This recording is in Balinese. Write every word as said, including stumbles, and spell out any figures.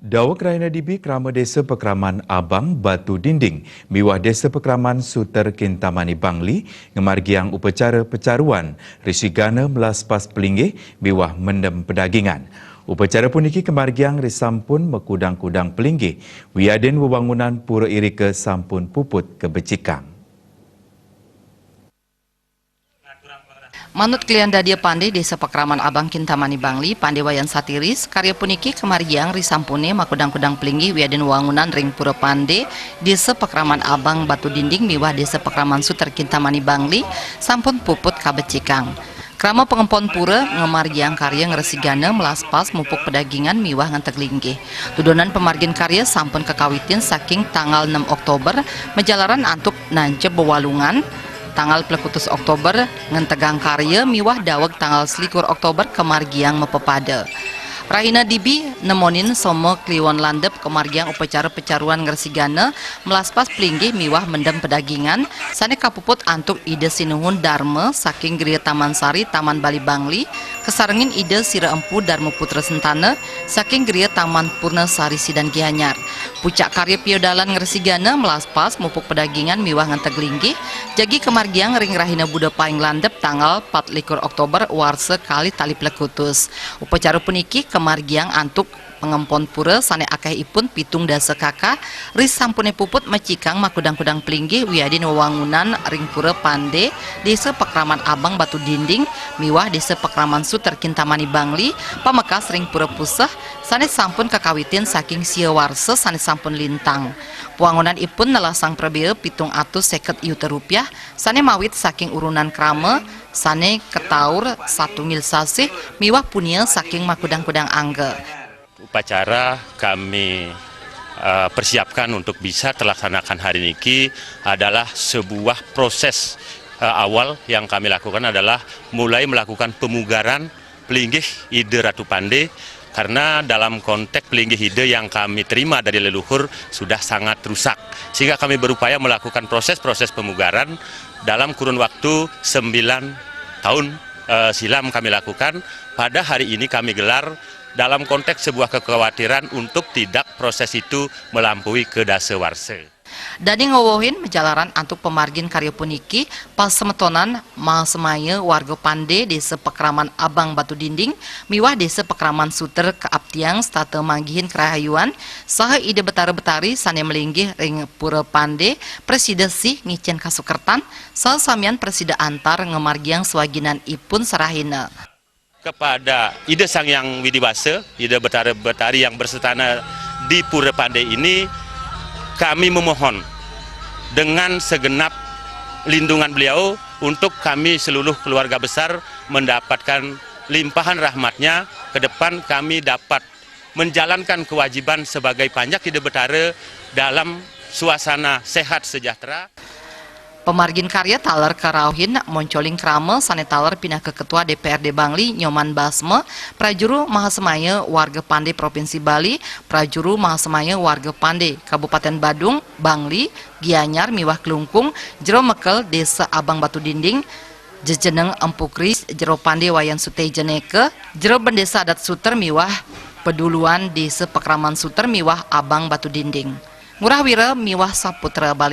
Daweg rahina dibi krama Desa Pakraman Abang Batu Dinding miwah Desa Pakraman Suter Kintamani Bangli ngamargiang upacara pecaruan risigana melaspas pelinggih miwah mendem pedagingan. Upacara puniki kamargiang risampun makudang-kudang pelinggih wiadin wewangunan pura irika sampun puput kabecikang. Manut klian dadia Pande Desa Pakraman Abang Kintamani Bangli, Pande Wayan Satiris, karya puniki kamargiang risampune makudang-kudang pelinggih wiadin wangunan ring Pura Pande, Desa Pakraman Abang Batu Dinding miwah Desa Pakraman Suter Kintamani Bangli, sampun puput kabecikang. Krama pangempon pura ngamargiang karya ngresigana melaspas mupuk pedagingan miwah ngenteg linggih. Dudonan pamargin karya sampun kakawitin saking tanggal enam Oktober, majalaran antuk nancep wewalungan, tanggal plekutus Oktober ngentegang karya miwah daweg tanggal selikur Oktober kamargiang mapepada. Rahina dibi nemonin Soma Kliwon Landep kamargiang upacara pecaruan ngresigana, melaspas pelinggih miwah mendem pedagingan, sane kapuput antuk Ida Sinuhun Darma saking Griya Taman Sari, Taman Bali Bangli, kasarengin Ida Sira Empu Darma Putra Sentana saking Griya Taman Purna Sari Sidan Gianyar. Pucak karya piodalan ngresigana melaspas mupuk pedagingan miwah ngenteg linggih, jagi kamargiang ring rahina Buda Paing Landep tanggal pat likur Oktober warsa kalih tali plekutus. Upacara puniki kamargiang antuk pangempon pura sane akehipun pitung dasa kakah, risampune puput macikang makudang-kudang pelinggih wiadin wewangunan ring Pura Pande, Desa Pakraman Abang Batu Dinding, miwah Desa Pakraman Suter Kintamani Bangli, pamekas ring Pura Puseh, sane sampun kakawitin saking sia warsa sane sampun lintang. Wangunanipun nelasang prabea pitung atus seket yuta rupiah, sane mawit saking urunan krama, sane kataur satunggil sasih miwah punia saking makudang-kudang angga. Upacara kami eh, persiapkan untuk bisa terlaksanakan hari niki adalah sebuah proses eh, awal yang kami lakukan adalah mulai melakukan pemugaran pelinggih Ida Ratu Pande, karena dalam konteks pelinggih Ida yang kami terima dari leluhur sudah sangat rusak, sehingga kami berupaya melakukan proses-proses pemugaran dalam kurun waktu sembilan tahun eh, silam kami lakukan. Pada hari ini kami gelar dalam konteks sebuah kekhawatiran untuk tidak proses itu melampaui ke dasawarsa. Dane ngwewehin majalaran antuk pamargin karya puniki, pasemetonan mahasemaya warga Pande, Desa Pakraman Abang Batu Dinding, miwah Desa Pakraman Suter kaaptiang setata manggihin karahayuan saha Ida Betara Betari sane malinggih ring Pura Pande, prasida sih ngicen kasukertan, saha samian prasida antar ngamargiang swaginanipun sarahina. Kepada Ida Sang Hyang Widi Wasa, Ida Betara Betari yang bersetana di Pura Pande ini, kami memohon dengan segenap lindungan beliau untuk kami seluruh keluarga besar mendapatkan limpahan rahmatnya. Ke depan kami dapat menjalankan kewajiban sebagai panjak Ida Betara dalam suasana sehat sejahtera. Pamargin karya taler karauhin moncoling krama sane taler pinaka Ketua D P R D Bangli Nyoman Basma, prajuru mahasemaya warga Pande Provinsi Bali, prajuru mahasemaya warga Pande Kabupaten Badung, Bangli, Gianyar miwah Klungkung, Jero Mekel Desa Abang Batu Dinding, Jejeneng Empu Kris, Jero Pande Wayan Suteja Neka, Jero Bendesa Adat Suter miwah Peduluan Desa Pakraman Suter miwah Abang Batu Dinding. Ngurah Wira miwah Saputra Bali.